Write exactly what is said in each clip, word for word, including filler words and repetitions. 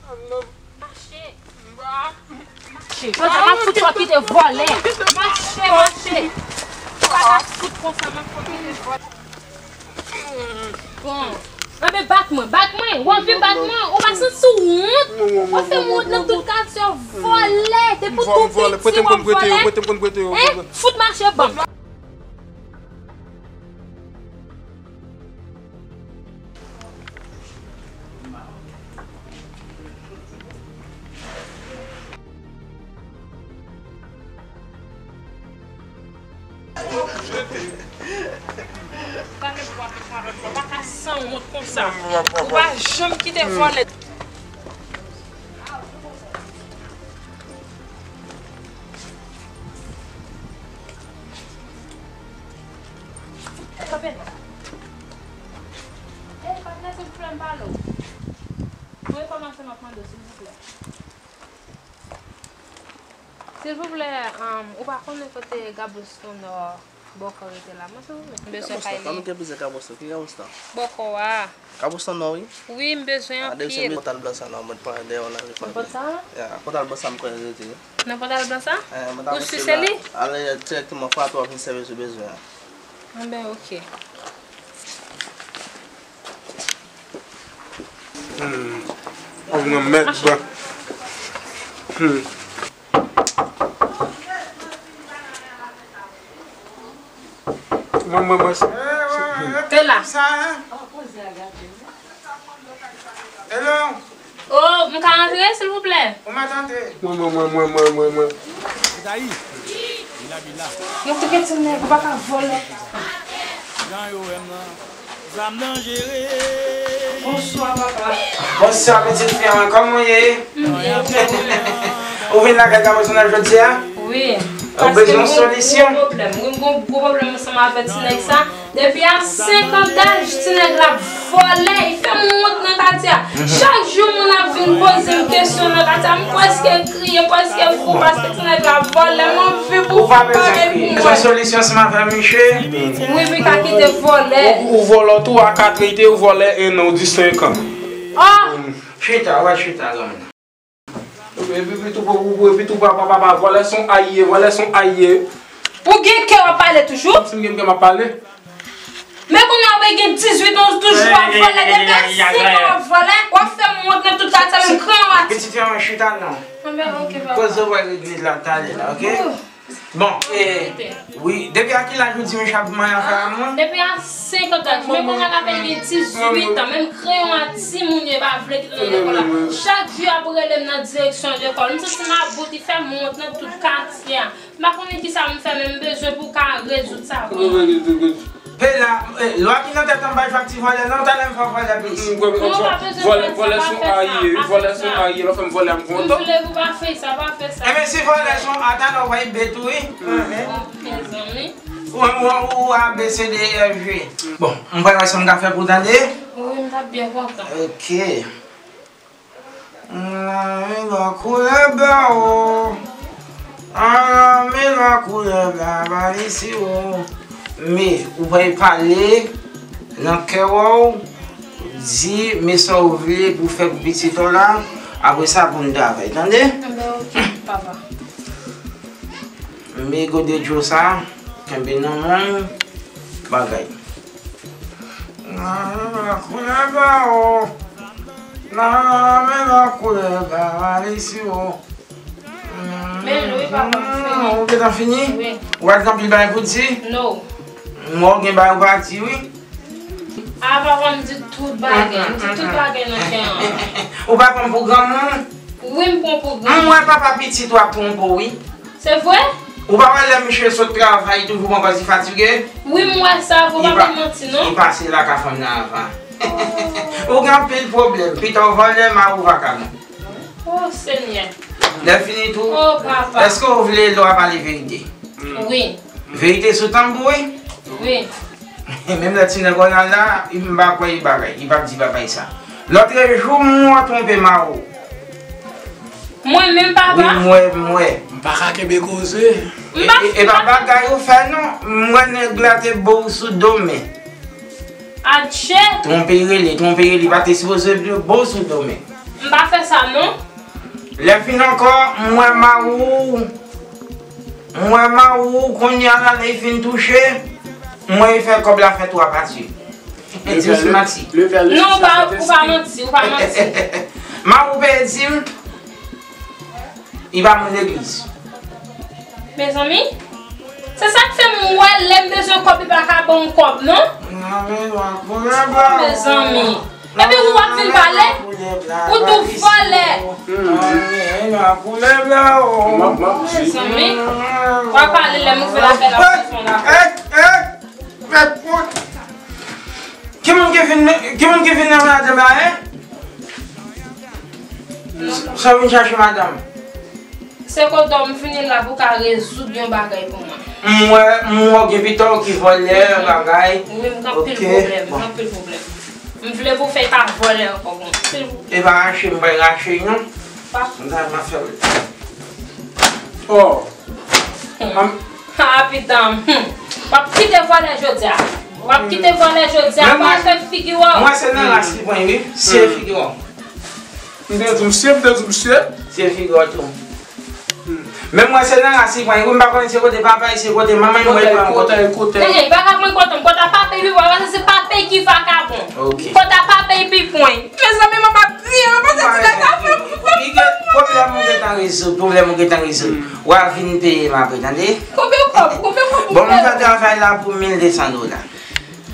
Mache. Mache. Konsa m ap fout fò kite vòlè. Mache, mache. Ou pa ka fout konsa, m ap fò kite vòlè. Bon. Anben bat mwen, bat mwen. Ou anvi bat mwen. Ou pa santi w wont? W ap fè m wont nan tout katye, vòlè. Depi w tou piti, w ap vòlè. Hein? Fout mache ban m. Pale pou w ap pale, ou pa ka sanwont konsa. Ou pa janm kite vòlè. Ey, patnè, silvouplè, m pale w. Yon enfòmasyon m ap mande w, silvouplè. Silvouplè, um, ou pa konnen kote Gaboston Nò bòkò rete la, mwen, silvouplè? M bezwen kay li. Gaboston, pa nou gen plizyè Gaboston. Ki Gaboston? Bòkò a. Gaboston Nò, wi. Wi, m bezwen anpil. Pòtal blan sa, non, mwen pran dèyè w nan. Nan pòtal sa? Ya, pòtal blan sa, m kwè rete. Nan pòtal blan sa? Eh, mwen ta... Ou si se li? Ale dirèkteman, fwa tou w ap vin sèvi sou bezwen an. Anben, oke. Hmm. Ou nan mèt ban. Hmm. Mwen, mwen, mwen. Te la. Hello. Oh, m ka antre, silvouplè? Ou mèt antre. Mwen, mwen, mwen. Zayi, bila, bila. Yo te gen ti nèg, ou pa ka vòlè. Jan yo wè m nan. Zam danjere. Bonswa, papa. Bonswa, pitit fi an, kòman w ye? M byen, m byen. Ou vin lakay Gaboston nan jodi a? Wi. Ou bezwen yon solisyon? Paske m gon gwo pwoblèm. Wi, m gon gwo pwoblèm ansanm avèk ti nèg sa. Depi a senk an daj, ti nèg la ap vòlè, li fè m wont nan katye a. Mhm. Chak jou, moun ap vin poze m kesyon nan katye a, m prèske kriye, prèske fou, paske ti nèg la ap vòlè, m anvi pou... Ou pa bezwen kriye. Bezwen solisyon ansanm avè misye. Wi, wi, ka kite vòlè. Ou, ou vòlè tou, a ka trete ou vòlè en an, ou di senk an. Oh! Chita, wè chita, granmoun. Epi, epi tou, pou, pou, epi tou, papa, papa, vòlè se yon ay ye, vòlè se yon ay ye. Ou gen kè w ap pale toujou? Kòmsi m gen kè m ap pale. Men kounye a, ou gen dizuit an, ou toujou ap vòlè, depi a senk an w ap vòlè, w ap fè m wont nan tout katye a, menm kran w ap... Pitit fi an, chita non. Anben, oke, papa. Koze w wè legliz la talè la, oke? Bon, e, wi, depi a ki laj ou di misye ap manyen afè a moun? Depi a senk an daj, men kounye a l ap gen dizuit an, menm kreyon a timoun yo, e pa vle kite nan lekòl la. Chak jou y ap rele m nan direksyon lekòl. M santi m about, li fè m wont nan tout katye a. M pa konnen kisa m fè, men m bezwen pou w ka rezoud sa pou mwen. Pe la, eh, lwa ki nan tèt an bay fè ak ti vòlè non, talè m fè vòlè plis. Vòlè, vòlè se yon ay ye, vòlè se yon ay ye, lè w fè m vòlè a m kontan. M vle pou pa fè sa, pa fè sa. Enben si vòlè se yon ay, talè w bay bet ou wi. Mezanmi. Ou, ou, ou A B C D E F G. Bon, m pral wè sa m ka fè pou w tande. Wi, m t ap byen kontan. Ok. Lame la koulè ba o. Lame la koulè ba ba isi o. Men, ou pral pale nan kè w, di men sa w vle pou fè pou pitit ou la. Apre sa, pou n travay, tande? Enben, oke, papa. Men gode dlo sa, kenbe nan men w, bagay. Nan men la koulè ba o. Nan men la koulè ba isi o. Men lwi papa m fini. Ou gentan fini? Wi. Ou pa t gen anpil bagay pou di? No. Mwen ou gen bagay ou pa di wi. A papa m di tout bagay. M di tout bagay nan kè an. Ou pa pran m pou granmoun? Wi, m pran w pou granmoun. M wè papa pitit ou ap twonpe w wi. Se vre? Ou pa wè lè misye sot travay, li toujou pran pòz li fatige? Wi, m wè sa, vre, w pa bay manti, non. Li pase lakay fanm nan avan. Ou gen anpil pwoblèm, pita w vòlè, mari w vakabon. Oh, Senyè. Lè fini tou, oh, papa. Èske w vle lè w a pale verite? Wi. Verite sou tanbou, wi? Wi. Menm lè ti nèg w nan la, m pa kwè li bagay, li p ap di bagay sa. Lòtrejou, m wè w twonpe mari w. Mwen menm, papa? Wi, m wè, m wè. M pa ka kenbe koze. E, e, e pa bagay ou fè non. M wè nèg la te bo w sou do men. Adje! Twonpe rele, twonpe rele, li pa te sipoze bo w sou do men. M pa fè sa non. Lè fin ankò, m wè mari w, m wè mari w kounye a la, lè l fin touche, m wè l fè kòb la fè twa pati. E di m se manti. Non, ou pa, ou pa manti, ou pa manti. Mari w peye dim, li pa moun legliz. Mezanmi, se sa k fè m wè lè m bezwen kòb, li pa ka ban m kòb, non. Mezanmi. Epi ou ap vin pale? Ou tou vòlè. Mezanmi. W ap pale lè m ouvri lapèl ap fè son la. Ki moun ki vin, ki moun ki vin nan madanm la, en? Sa w vin chache madanm? Se kote w m vini la pou ka rezoud yon bagay pou mwen. M wè, m wè w gen pita w ki vòlè bagay. Wi, m gen anpil pwoblèm, m gen anpil pwoblèm. M vle pou w fè pa vòlè ankò pou mwen, silvouplè. E pa rache, m pral rache non. Pa. M ta, m ap fè. Oh. Ha, pitanm. W ap kite vòlè jodi a. W ap kite vòlè jodi a. Mwen, mwen, fè figi w. Mwen se nan ras li pran, wi. Se figi w. M te di misye, m te di misye. Se figi w tou. Men mwen se nan ras li pran, wi. M pa konnen se kote papa l, se kote manman l, mwen pran kote. Kote, kote. Hey, pa ka pran kote m. Kote a papa l, wi, paske se papa l ki vakabon. Ok. Kote a papa l, pi pwen. Mezanmi, mwen pa kriye, mwen panse ti nèg la fè m. Pwoblèm ou gentan rezoud, pwoblèm ou gentan rezoud. W a vin peye m apre, tande? Konbyen kòb? Konbyen kòb? Bon, m fè travay la pou mil de san dola.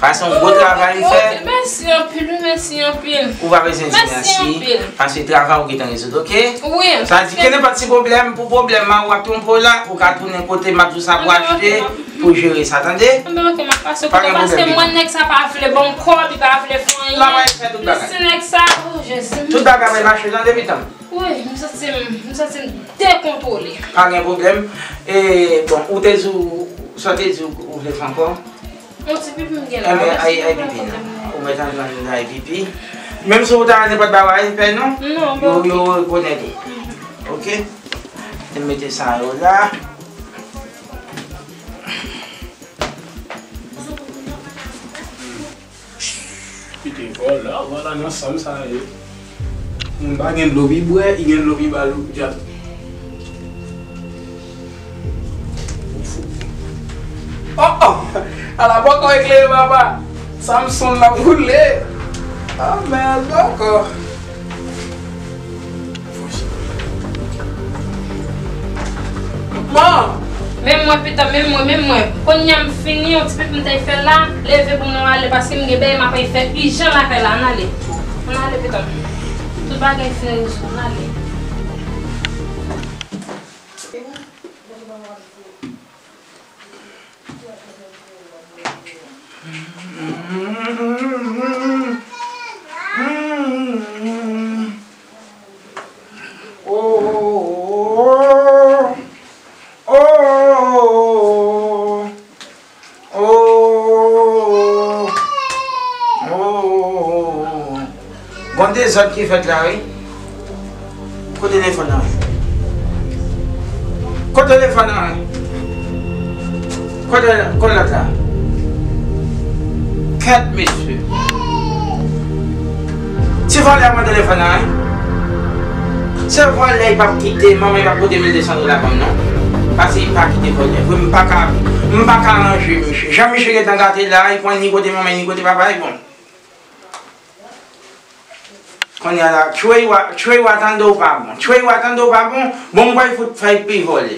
Paske yon gwo travay m fè. Ok, mèsi anpil, wi, mèsi anpil. Ou pa bezwen di mèsi, paske travay ou gentan rezoud, ok? Wi. Sa di, kenenpòt ti pwoblèm, pou pwoblèm a, w ap twonpe w la, ou ka tounen kote m ap di w sa pou achte, pou jere sa, tande? Anben, ok, m ap pase kote w, paske mwen, nèg sa pa vle ban m kòb, li pa vle fè anyen. L ap al fè tout bagay. Mèsi, nèg sa, o, Jezi. Tout bagay pral mache, tande, pitanm? Wi, m santi m, m santi m dekontwole. Pa gen pwoblèm. E, bon, ou te di w, sa w te di w, ou vle fè ankò? Yon ti pipi m gen la. Enben, ay, ay pipi non. Ou mèt al jwenn ay pipi. Menm si ou ta nenpòt bagay, pè non. Non, yo, yo rekonèt ou. Ok? Te mete sa yo la. Kite vòlè, vòlè nan sanm sa ye. Moun pa gen dlo pi bwè, li gen dlo pi ba loup dyab. Oh, oh! Ala poko eklere papa. Samson la boule. Ah, mèd poko. Bon. Menm mwen, pitanm, menm mwen, menm mwen. Kounye a m fini, yon ti pipi m t al fè la, leve pou nou ale, paske m gen bagay m ap al fè ijan lakay la, ann ale. Ann ale, pitanm. Tout bagay fini, ann ale. Gon dezòd ki fèt la, wi. Kote telefòn nan? Kote telefòn nan? Kote, kote lòt la? Kèt, mesye. Ti vòlè a pran telefòn nan, wi. Se vòlè, li p ap kite, manman, li p ap pote mil de san dola ban m, non. Paske li pa kite vòlè. Vre, m pa ka, m pa ka ranje misye. Jan misye gentan gate la, li konn ni kote manman, ni kote papa, li bon. Kounye a la, tchwey wa, tchwey wa tande w pa bon. Tchwey wa tande w pa bon. Bon, m kwè fout fè pi vòlè.